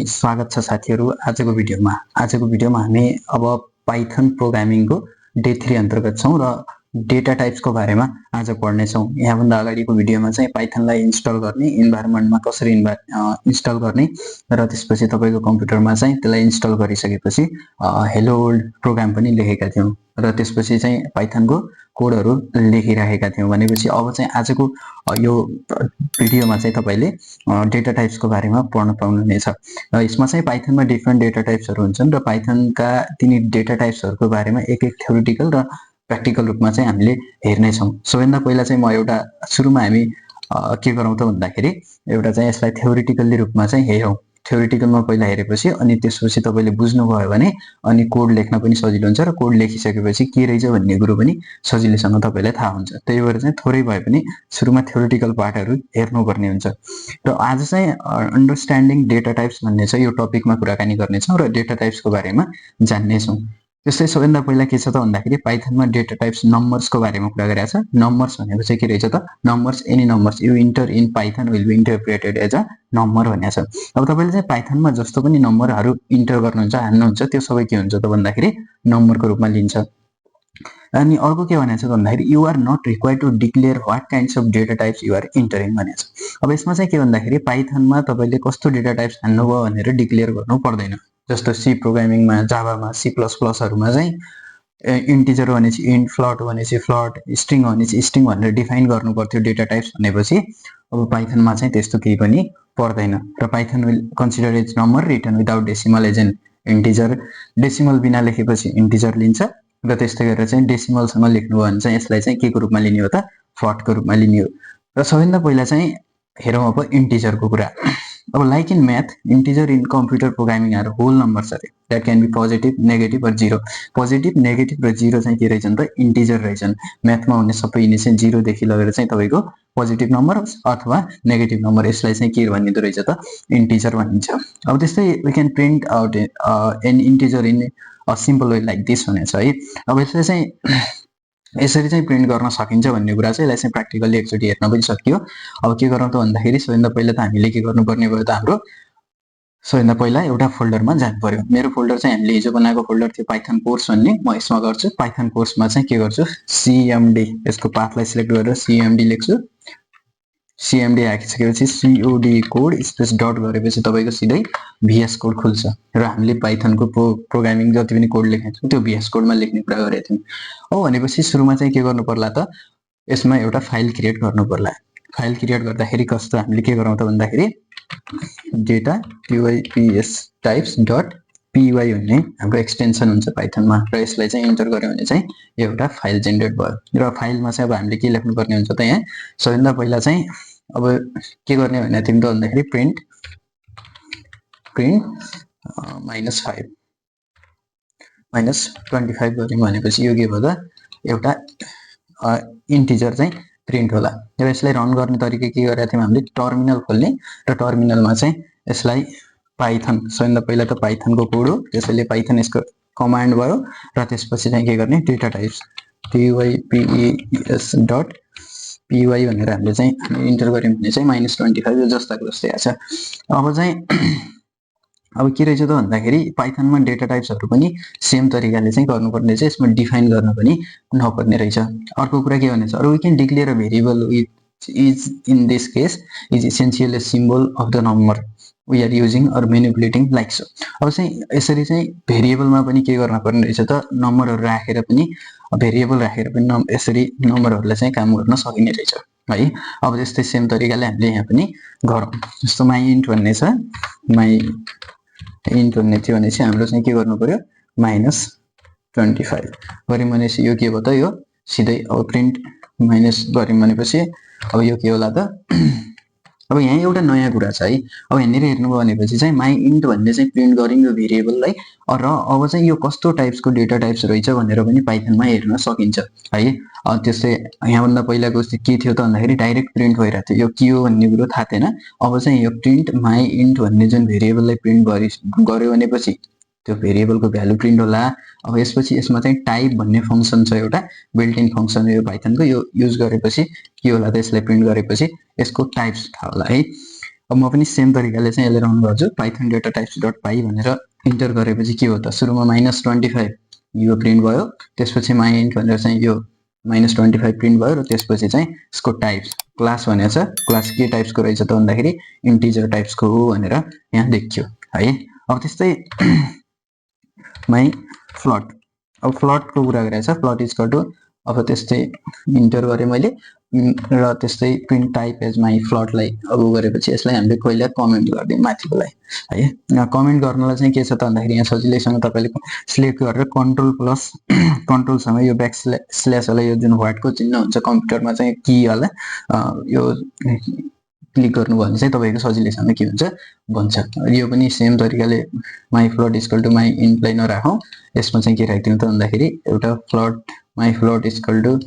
स्वागत छ साथीहरु। आजको भिडियोमा हामी अब पाइथन प्रोग्रामिङको डे 3 अन्तर्गत छौं र डेटा टाइप्सको बारेमा आज पढ्ने छौं। यहाँ भन्दा अगाडिको भिडियोमा चाहिँ पाइथनलाई इन्स्टल गर्ने, इन्भाइरोमेन्टमा कसरी इन्स्टल गर्ने र त्यसपछि तपाईको कम्प्युटरमा चाहिँ त्यसलाई इन्स्टल गरिसकेपछि हेलो वर्ल्ड प्रोग्राम पनि लेखेका थियौं र त्यसपछि चाहिँ पाइथनको कोडहरु लेखिरहेका थियौं। भनेपछि अब चाहिँ आजको यो भिडियोमा चाहिँ तपाईले डेटा टाइप्सको बारेमा पढ्न पाउनुहुनेछ। र यसमा चाहिँ पाइथनमा डिफरेन्ट डेटा टाइप्सहरु हुन्छन् र पाइथनका तिनी डेटा टाइप्सहरुको बारेमा एक थ्योरेटिकल र प्र्याक्टिकल रूपमा चाहिँ हामीले हेर्ने छौं। सबैभन्दा पहिला चाहिँ म एउटा सुरुमा हामी के गरौँ त भन्दाखेरि एउटा चाहिँ यसलाई थ्योरेटिकली रूपमा चाहिँ हेरौं। थ्योरेटिकलमा पहिला हेरेपछि अनि त्यसपछि तपाईले बुझ्नु भयो भने अनि कोड लेख्न पनि सजिलो हुन्छ र कोड लेखिसकेपछि के रहेछ भन्ने कुरो पनि सजिलैसँग तपाईलाई थाहा हुन्छ। त्यही भएर चाहिँ थोरै भए पनि सुरुमा थ्योरेटिकल पार्टहरु हेर्नुपर्ने हुन्छ। र आज चाहिँ अन्डरस्ट्यान्डिङ डेटा टाइप्स भन्ने चाहिँ यो टपिकमा कुराकानी गर्ने छौं र डेटा टाइप्सको बारेमा जान्ने छौं। त्यसै सबैभन्दा पहिला के छ त भन्दाखेरि पाइथनमा डेटा टाइप्स नम्बर्सको बारेमा कुरा गरिएको छ। नम्बर्स भनेको चाहिँ के रहेछ त numbers any numbers you enter in Python will be interpreted as a number भनेको छ। अब तपाईले चाहिँ पाइथनमा जस्तो पनि नम्बरहरु इन्टर गर्नुहुन्छ हाल्नुहुन्छ त्यो सबै के हुन्छ त भन्दाखेरि नम्बरको रूपमा लिन्छ। अनि अर्को के भनेको छ भन्दाखेरि you are not required to declare what kinds of data types you are entering भनेको छ। अब यसमा चाहिँ के भन्दाखेरि पाइथनमा तपाईले कस्तो डेटा टाइप्स हाल्नुभयो भनेर डिक्लेयर गर्नु पर्दैन। जस्तो सी प्रोग्रामिङमा, जाभामा, सी प्लस प्लसहरुमा चाहिँ इन्टिजर भनेपछि इन्ट, फ्लोट भनेपछि फ्लोट, स्ट्रिङ भनेपछि स्ट्रिङ भनेर डिफाइन गर्नु पर्थ्यो डेटा टाइप्स भनेपछि। अब पाइथनमा चाहिँ त्यस्तो केही पनि पर्दैन र Python will consider as number written without decimal as an integer. Decimal बिना लेखेपछि इन्टिजर लिन्छ र त्यस्तै गरेर चाहिँ डेसिमल सँग लेख्नु भयो भने चाहिँ यसलाई चाहिँ के को रूपमा लिने हो त फ्लोटको रूपमा लिने हो। र सबैभन्दा पहिला चाहिँ हेरौं अब इन्टिजरको कुरा। अब like in math integer in computer programming are whole numbers are that can be positive, negative और जीरो। पोजिटिभ, नेगेटिभ र जीरो चाहिँ के रहेछन् त इन्टिजर रहेछन्। म्याथमा हुने सबै यिनी चाहिँ 0 देखि लगेर चाहिँ तपाईको पोजिटिभ नम्बर अथवा नेगेटिभ नम्बर यसलाई चाहिँ के भनिँदो रहेछ त इन्टिजर भनिन्छ। अब त्यस्तै we can print out an integer in a simple way like this भनेको छ है। अब यसले चाहिँ यसरी चाहिँ प्रिन्ट गर्न सकिन्छ भन्ने कुरा चाहिँ यसलाई चाहिँ प्र्याक्टिकली एकचोटी हेर्न पनि सकियो। अब के गरौँ त भन्दाखेरि सबैभन्दा पहिला त हामीले के गर्नुपर्ने भयो त हाम्रो सबैभन्दा पहिला एउटा फोल्डरमा जानु पर्यो। मेरो फोल्डर चाहिँ हामीले हिजो बनाएको फोल्डर थियो पाइथन कोर्स भन्ने। म यसमा गर्छु पाइथन कोर्समा चाहिँ के गर्छु सीएमडी यसको पाथलाई सिलेक्ट गरेर सीएमडी लेख्छु। सीएमडी हाकिसकेपछि सीओडी कोड स्पेस डट गरेपछि तपाईको सिधै भीएस कोड खुल्छ र हामीले पाइथनको प्रोग्रामिङ जति पनि कोड लेखेको छौं त्यो भीएस कोडमा लेख्ने कुरा गरेको थियौं। अब भनेपछि सुरुमा चाहिँ के गर्नु पर्ला त यसमा एउटा फाइल क्रिएट गर्नु पर्ला। फाइल क्रिएट गर्दाखेरि कस्तो हामीले के गरौँ त भन्दाखेरि data pyps types dot py भन्ने हाम्रो एक्सटेन्सन हुन्छ पाइथनमा र यसलाई चाहिँ इन्टर गर्यो भने चाहिँ एउटा फाइल जेनेरेट भयो। र फाइलमा चाहिँ अब हामीले के लेख्नु पर्ने हुन्छ त यहाँ सबैभन्दा पहिला चाहिँ अब के गर्ने भने तिमी त भन्दाखेरि प्रिन्ट -5 -25 गर्यौं भनेपछि यो के भयो त एउटा इन्टिजर चाहिँ प्रिन्ट होला। र यसलाई रन गर्ने तरिका के गरेका थियौं हामीले टर्मिनल खोल्ने र टर्मिनलमा चाहिँ यसलाई पाइथन सबैभन्दा पहिला त पाइथनको कोड हो त्यसैले पाइथन यसको कमान्ड भयो र त्यसपछि चाहिँ के गर्ने data types pyps dot py भनेर हामीले चाहिँ इन्टर गर्यौं भने चाहिँ -25 यो जस्ताको जस्तै आछ। अब चाहिँ अब के रहेछ त भन्दाखेरि पाइथनमा डेटा टाइप्सहरु पनि सेम तरिकाले चाहिँ गर्नुपर्ने चाहिँ यसमा डिफाइन गर्न पनि नपर्ने रहेछ। अर्को कुरा के भनेछ we can declare a variable which is in this case is essential a symbol of the number we are using or manipulating like so. अब चाहिँ यसरी चाहिँ भेरिएबलमा पनि के गर्न पर्ने रहेछ त नम्बरहरु राखेर पनि भेरिएबल राखेर पनि यसरी नम्बरहरुलाई चाहिँ काम गर्न सकिने रहेछ है। अब त्यस्तै सेम तरिकाले हामीले यहाँ पनि गरौँ। जस्तो माइ इन्ट भन्ने छ माइ इन्ट भन्ने थियो भने चाहिँ हाम्रो चाहिँ के गर्नु पर्यो -25 गर्यौं भनेपछि यो के भयो त यो सिधै अब प्रिन्ट माइनस गर्यौं भनेपछि अब यो के होला त अब यहाँ एउटा नयाँ कुरा छ है। अब यहाँनिर हेर्नुभयो भनेपछि चाहिँ माइ इन्ट भन्ने चाहिँ प्रिन्ट गर्यौं यो भेरिएबललाई र अब चाहिँ यो कस्तो टाइप्सको डेटा टाइप्स रहेछ भनेर पनि पाइथनमा हेर्न सकिन्छ है। त्यस्तै यहाँ भन्दा पहिलाको के थियो त भन्दाखेरि डाइरेक्ट प्रिन्ट भइरहेको थियो यो के हो भन्ने कुरो थाहा थिएन। अब चाहिँ यो प्रिन्ट माइ इन्ट भन्ने जुन भेरिएबललाई प्रिन्ट गर्यो भनेपछि त्यो भेरिएबलको भ्यालु प्रिन्ट होला। अब यसपछि यसमा चाहिँ टाइप भन्ने फंक्सन छ एउटा बिल्ट इन फंक्सन यो पाइथनको यो युज गरेपछि के होला त यसलाई प्रिन्ट गरेपछि यसको टाइप्स थाहा होला है। अब म पनि सेम तरिकाले चाहिँ यसले रन गर्छु पाइथन डेटा टाइप्स डट पाई भनेर इन्टर गरेपछि के हो त सुरुमा -25 यो प्रिन्ट भयो त्यसपछि माइन्ट भनेर चाहिँ यो -25 प्रिन्ट भयो र त्यसपछि चाहिँ यसको टाइप्स क्लास भनेको छ क्लास के टाइप्सको रहेछ त भन्दाखेरि इन्टिजर टाइप्सको हो भनेर यहाँ देखियो है अब त्यस्तै माइ फ्लट अब फ्लटको कुरा गरेछ फ्लट इज इक्वल टु अब त्यस्तै इन्टर गरेँ मैले र त्यस्तै प्रिन्ट टाइप एज माइ फ्लटलाई अब गरेपछि यसलाई हामीले पहिला कमेन्ट गरिदिउँ माथिकोलाई है यहाँ कमेन्ट गर्नलाई चाहिँ के छ त भन्दाखेरि यहाँ सजिलैसँग तपाईँले सिलेक्ट गरेर कन्ट्रोलसँग यो ब्याक स्ल्यास होला यो जुन व्हाइटको चिन्ह हुन्छ कम्प्युटरमा चाहिँ की होला यो क्लिक गर्नुभयो भने चाहिँ तपाईँको सजिलैसँग के हुन्छ बन्छ यो पनि सेम तरिकाले my float equal to my इन्टलाई नराखौँ यसमा चाहिँ के राखिदिउँ त भन्दाखेरि एउटा float my float equal to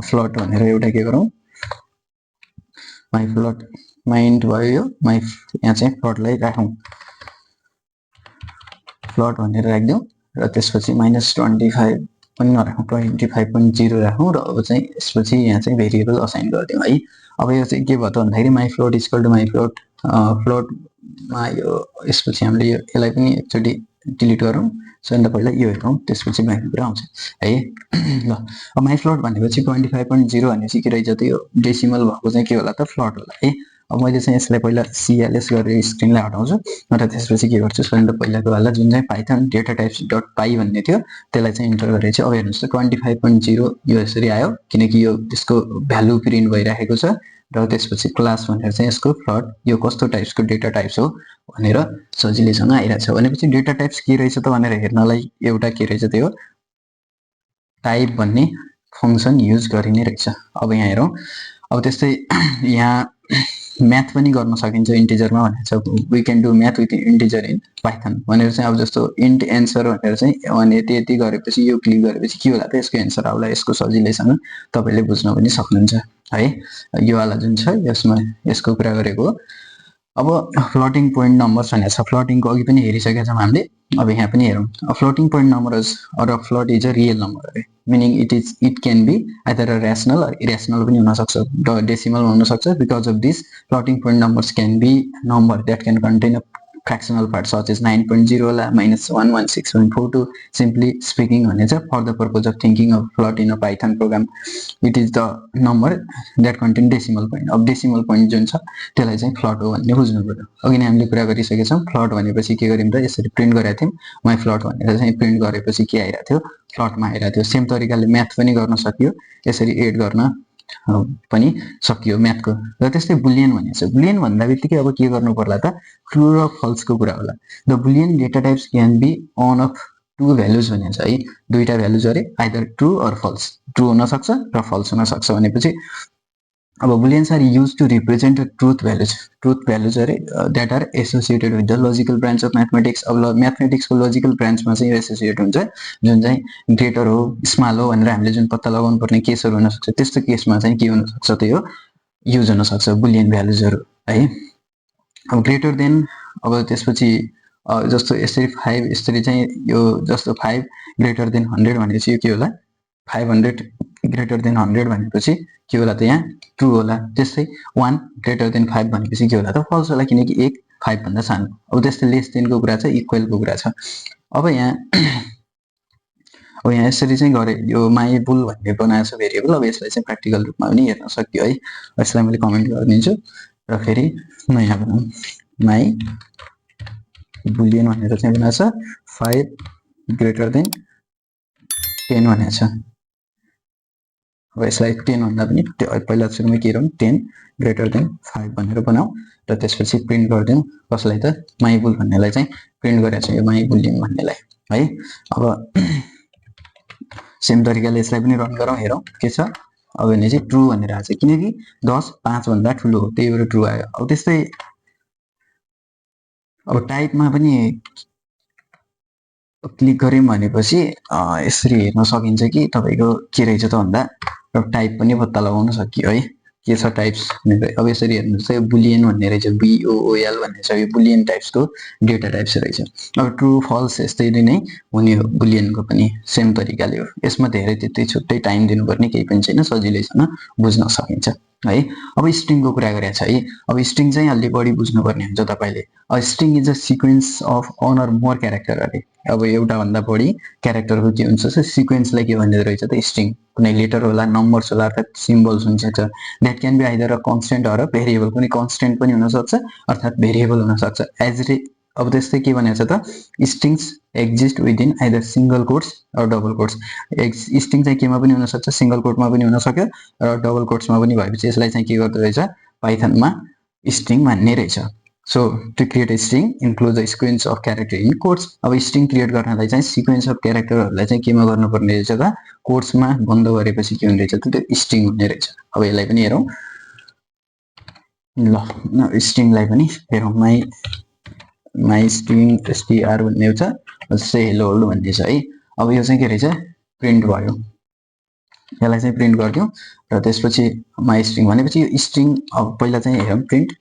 float भनेर एउटा के गरौँ माइ फ्लट माइ इन्ट भयो यो माइ यहाँ चाहिँ फ्लटलाई राखौँ फ्लट भनेर राखिदिउँ र त्यसपछि -25 पनि नराखौँ 25.0 राखौँ र अब चाहिँ यसपछि यहाँ चाहिँ भेरिएबल असाइन गरिदिउँ है अब यो चाहिँ के भयो त भन्दाखेरि my float equal to my float फ्लोटमा यो यसपछि हामीले यसलाई पनि एकचोटि डिलिट गरौँ सबैभन्दा पहिला यो हेरौँ त्यसपछि बाँकी कुरा आउँछ है ल अब माइ फ्लोट भनेपछि 25.0 भनेपछि के रहेछ त यो डेसिमल भएको चाहिँ के होला त फ्लोट होला है अब मैले चाहिँ यसलाई पहिला CLS गरेर स्क्रिनलाई हटाउँछु र त्यसपछि के गर्छु सबैभन्दा पहिलाको वाला जुन चाहिँ पाइथन डेटा टाइप्स डट पाई भन्ने थियो त्यसलाई चाहिँ इन्टर गरेर चाहिँ अब हेर्नुहोस् त 25.0 यो यसरी आयो किनकि यो त्यसको भ्यालु प्रिन्ट भइराखेको छ र त्यसपछि क्लास भनेर चाहिँ यसको फ्लट यो कस्तो टाइप्सको डेटा टाइप्स हो भनेर सजिलैसँग आइरहेछ भनेपछि डेटा टाइप्स के रहेछ त भनेर हेर्नलाई एउटा के रहेछ त्यो टाइप भन्ने फङ्सन युज गरिने रहेछ अब यहाँ हेरौँ अब त्यस्तै यहाँ म्याथ पनि गर्न सकिन्छ इन्टिजरमा भनेर छ we can do math with integer in Python भनेर चाहिँ अब जस्तो इन्ट एन्सर भनेर चाहिँ भने त्यति गरेपछि यो क्लिक गरेपछि के होला त यसको एन्सर आउला यसको सजिलैसँग तपाईँले बुझ्न पनि सक्नुहुन्छ है यो वाला जुन छ यसमा यसको कुरा गरेको हो अब फ्लोटिङ पोइन्ट नम्बर्स भनेको छ फ्लोटिङको अघि पनि हेरिसकेका छौँ हामीले अब यहाँ पनि हेरौँ floating point number or a float is a real number अरे meaning it can be either a rational irrational पनि हुनसक्छ डेसिमल हुनसक्छ because of this floating point numbers can be number that can contain a fractional part such as 9.0 होला -116.42 simply speaking भने चाहिँ for the purpose of thinking of float in a Python program it is the number that contain decimal point अब decimal point जुन छ त्यसलाई चाहिँ flirt हो भन्ने बुझ्नु पर्यो अघि नै हामीले कुरा गरिसकेका छौँ फ्लट भनेपछि के गरिन्छ यसरी प्रिन्ट गरेका थियौँ माइ फ्लट भनेर चाहिँ प्रिन्ट गरेपछि के आइरहेको थियो फ्लटमा आइरहेको थियो सेम तरिकाले म्याथ पनि गर्न सकियो यसरी एड गर्न पनि सकियो म्याथको र त्यस्तै बुलियन भनेको छ बुलियन भन्दा बित्तिकै अब के गर्नु पर्ला त ट्रु र फल्सको कुरा होला the boolean data types can be one of two values भनेको छ है दुईटा values are either true or false true हुन सक्छ र फल्स हुन सक्छ भनेपछि अब booleans are used to represent truth values uh that are associated with the logical branch of mathematics अब म्याथमेटिक्सको लजिकल ब्रान्चमा चाहिँ एसोसिएट हुन्छ जुन चाहिँ ग्रेटर हो स्मल हो भनेर हामीले जुन पत्ता लगाउनु पर्ने केसहरू हुनसक्छ त्यस्तो केसमा चाहिँ के हुनसक्छ त यो युज हुनसक्छ बुलियन भ्यालुजहरू है अब ग्रेटर देन अब त्यसपछि जस्तो यसरी 5 यसरी चाहिँ यो जस्तो 5 ग्रेटर देन 100 भनेपछि यो के होला 500 ग्रेटर देन 100 भनेपछि के होला त यहाँ ट्रु होला त्यस्तै 1 ग्रेटर देन 5 भनेपछि के होला त फल्स होला किनकि 1 5 भन्दा सानो अब त्यस्तै लेस देनको कुरा छ इक्वलको कुरा छ अब यहाँ यसरी चाहिँ गरे यो माई बुल भन्ने बनाएको छ भेरिएबल अब यसलाई चाहिँ प्र्याक्टिकल रूपमा पनि हेर्न सक्यो है यसलाई मैले कमेन्ट गरिदिन्छु र फेरि नयाँ बनाऊँ माई बुलियन भनेर चाहिँ बनाएको छ 5 ग्रेटर देन 10 भनेको छ अब यसलाई 10 भन्दा पनि पहिला सुरुमै के गरौँ 10 ग्रेटर देन 5 भनेर बनाऊ र त्यसपछि प्रिन्ट गरिदिउँ कसलाई त माई बुल भन्नेलाई चाहिँ प्रिन्ट गरेको छ यो माई बुलियन भन्नेलाई है अब सेम तरिकाले यसलाई पनि रन गरौँ हेरौँ के छ अब भने चाहिँ ट्रु भनेर आएको छ किनकि 10 5 भन्दा ठुलो हो त्यही भएर ट्रु आयो अब त्यस्तै अब टाइपमा पनि क्लिक गऱ्यौँ भनेपछि यसरी हेर्न सकिन्छ कि तपाईँको के रहेछ त भन्दा टाइप पनि पत्ता लगाउन सकियो है के छ टाइप्स भनेर अब यसरी हेर्नुहोस् त बुलियन भन्ने रहेछ BOOL भन्ने छ यो बुलियन टाइप्सको डेटा टाइप्स रहेछ अब ट्रु फल्स यस्तै नै हुने हो बुलियनको पनि सेम तरिकाले हो यसमा धेरै त्यति छुट्टै टाइम दिनुपर्ने केही पनि छैन सजिलैसँग बुझ्न सकिन्छ है। अब स्ट्रिङको कुरा गरेको छ है। अब स्ट्रिङ चाहिँ अलि बढी बुझ्नुपर्ने हुन्छ तपाईले। A string is a sequence of one or more character अरे। अब एउटा भन्दा बढी क्यारेक्टरको के हुन्छ सिक्वेन्सलाई के भनिँदो रहेछ त स्ट्रिङ। कुनै लेटर होला, नम्बर्स होला, अर्थात् सिम्बल्स हुन्छ। That can be either a constant or a variable. कुनै कन्स्टेन्ट पनि हुन सक्छ अर्थात् भेरिएबल हुन सक्छ। अब त्यस्तै के भनेको छ त strings exist within either single quotes or double quotes. String चाहिँ केमा पनि हुन सक्छ, सिंगल कोटमा पनि हुन सक्यो र डबल कोट्समा पनि भएपछि यसलाई चाहिँ के गर्दो रहेछ पाइथनमा स्ट्रिङ मान्ने रहेछ। So to create a string include the sequence of character in quotes. अब स्ट्रिङ क्रिएट गर्नलाई चाहिँ सिक्वेन्स अफ क्यारेक्टरहरूलाई चाहिँ केमा गर्नुपर्ने रहेछ त कोट्समा बन्द गरेपछि के हुने रहेछ त त्यो स्ट्रिङ हुने रहेछ। अब यसलाई पनि हेरौँ ल। स्ट्रिङलाई पनि हेरौँ। माई स्ट्रिङ str भन्ने छ, जस्तै हेलो वर्ल्ड भन्ने छ है। अब यो चाहिँ के रहेछ प्रिन्ट भयो। यसलाई चाहिँ प्रिन्ट गरिदिउँ र त्यसपछि माई स्ट्रिङ भनेपछि यो स्ट्रिङ अब पहिला चाहिँ हेरौँ प्रिन्ट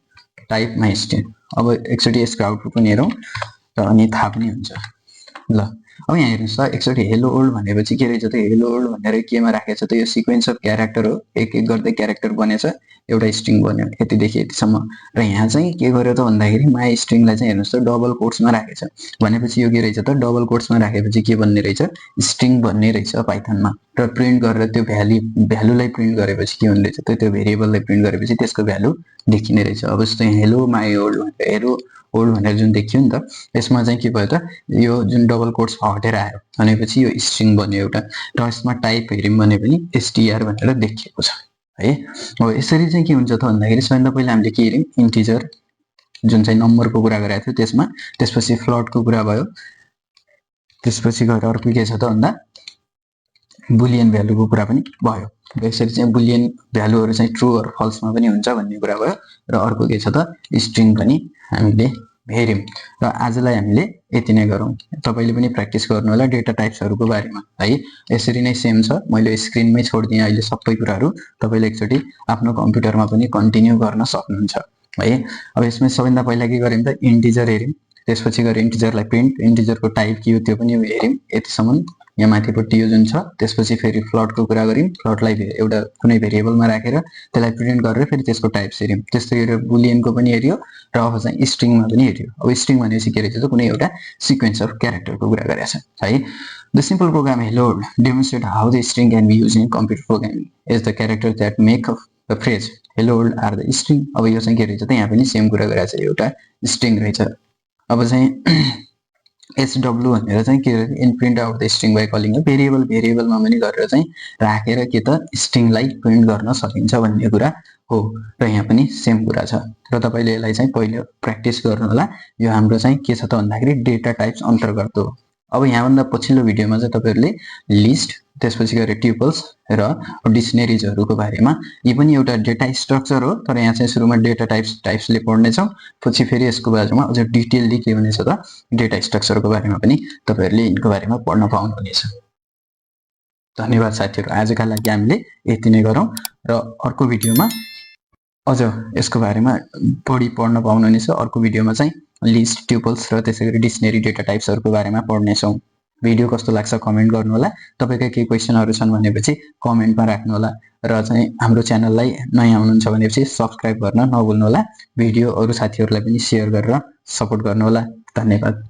टाइप माई स्ट्रिङ। अब एकचोटि यसको आउटपुट पनि हेरौँ र अनि थाहा पनि हुन्छ। ल अब यहाँ हेर्नुहोस् त एकचोटि हेलो वर्ल्ड भनेपछि के रहेछ त हेलो वर्ल्ड भनेर केमा राखेको छ त यो सिक्वेन्स अफ क्यारेक्टर हो। एक एक गर्दै क्यारेक्टर बनेछ, एउटा स्ट्रिङ बन्यो यतिदेखि यतिसम्म। र यहाँ चाहिँ के गर्यो त भन्दाखेरि माई स्ट्रिङलाई चाहिँ हेर्नुहोस् त डबल कोट्समा राखेको छ भनेपछि यो के रहेछ त डबल कोट्समा राखेपछि के बन्ने रहेछ स्ट्रिङ बन्ने रहेछ पाइथनमा। र प्रिन्ट गरेर त्यो भ्यालुलाई प्रिन्ट गरेपछि के हुने रहेछ त त्यो भेरिएबललाई प्रिन्ट गरेपछि त्यसको भ्यालु देखिने रहेछ। अब जस्तै हेलो माई वर्ल्ड भनेर हेलो वर्ल्ड भनेर जुन देखियो नि त यसमा चाहिँ के भयो त यो जुन डबल कोट्स हटेर आयो भनेपछि यो स्ट्रिङ बन्यो एउटा। र यसमा टाइप हेर्यौँ भने पनि str भनेर देखिएको छ है। अब यसरी चाहिँ के हुन्छ त भन्दाखेरि सबैभन्दा पहिला हामीले के हेर्यौँ इन्टिजर जुन चाहिँ नम्बरको कुरा गरेको थियो त्यसमा, त्यसपछि फ्लोटको कुरा भयो, त्यसपछि गएर अर्को के छ त भन्दा बुलियन भ्यालुको कुरा पनि भयो। र यसरी चाहिँ बुलियन भ्यालुहरू चाहिँ ट्रु अर फल्समा पनि हुन्छ भन्ने कुरा भयो। र अर्को के छ त स्ट्रिङ पनि हामीले हेर्यौँ। र आजलाई हामीले यति नै गरौँ। तपाईले पनि प्र्याक्टिस गर्नु होला डेटा टाइप्सहरूको बारेमा है। यसरी नै सेम छ, मैले स्क्रिनमै छोडिदिएँ अहिले सबै कुराहरू। तपाईले एकचोटि आफ्नो कम्प्युटरमा पनि कन्टिन्यू गर्न सक्नुहुन्छ है। अब यसमा सबैभन्दा पहिला के गर्यौँ त इन्टिजर हेर्यौँ, त्यसपछि गएर इन्टिजरलाई प्रिन्ट, इन्टिजरको टाइप के हो त्यो पनि हेर्यौँ यतिसम्म। यहाँ माथिपट्टि यो जुन छ त्यसपछि फेरि फ्लोटको कुरा गर्यौँ, फ्लोटलाई एउटा कुनै भेरिएबलमा राखेर त्यसलाई प्रिन्ट गरेर फेरि त्यसको टाइप्स हेर्यौँ। त्यस्तै गरेर बुलियनको पनि हेर्यो र अब चाहिँ स्ट्रिङमा पनि हेर्यो। अब स्ट्रिङ भनेपछि के रहेछ त कुनै एउटा सिक्वेन्स अफ क्यारेक्टरको कुरा गरेको छ है। The simple program hello demonstrate how the string can be use in computer programming as the character that make the phrase hello world are the string. अब यो चाहिँ के रहेछ त यहाँ पनि सेम कुरा गरेको छ, एउटा स्ट्रिङ रहेछ। अब चाहिँ SW भनेर चाहिँ के in print out the string by calling भेरिएबलमा पनि गरेर चाहिँ राखेर के त स्ट्रिङलाई प्रिन्ट गर्न सकिन्छ भन्ने कुरा हो। र यहाँ पनि सेम कुरा छ। र तपाईले यसलाई चाहिँ पहिले प्र्याक्टिस गर्नु होला। यो हाम्रो चाहिँ के छ त भन्दाखेरि डेटा टाइप्स अन्तर्गत हो। अब यहाँभन्दा पछिल्लो भिडियोमा चाहिँ तपाईहरुले लिस्ट, त्यसपछि गएर ट्युपल्स र डिक्सनरिजहरुको बारेमा, यी पनि एउटा डेटा स्ट्रक्चर हो तर यहाँ चाहिँ सुरुमा डेटा टाइप्सले पढ्ने छौं। पछि फेरि यसको बारेमा अझ डिटेलली के हुनेछ त डेटा स्ट्रक्चरको बारेमा पनि तपाईहरुले यिनको बारेमा पढ्न पाउनुहुनेछ। धन्यवाद साथीहरु, आजका लागि हामीले यति नै गरौँ र अर्को भिडियोमा अझ यसको बारेमा बढी पढ्न पाउनुहुनेछ। अर्को भिडियोमा चाहिँ लिस्ट, ट्युपल्स र त्यसैगरी डिक्सनरी डेटा टाइप्सहरुको बारेमा पढ्ने छौं। भिडियो कस्तो लाग्छ कमेन्ट गर्नु होला। तपाईका केही क्वेशनहरु छन् भनेपछि कमेन्टमा राख्नु होला र चाहिँ हाम्रो च्यानललाई नयाँ हुनुहुन्छ भनेपछि सब्स्क्राइब गर्न नभुल्नु होला। भिडियो अरु साथीहरुलाई पनि शेयर गरेर सपोर्ट गर्नु होला। धन्यवाद।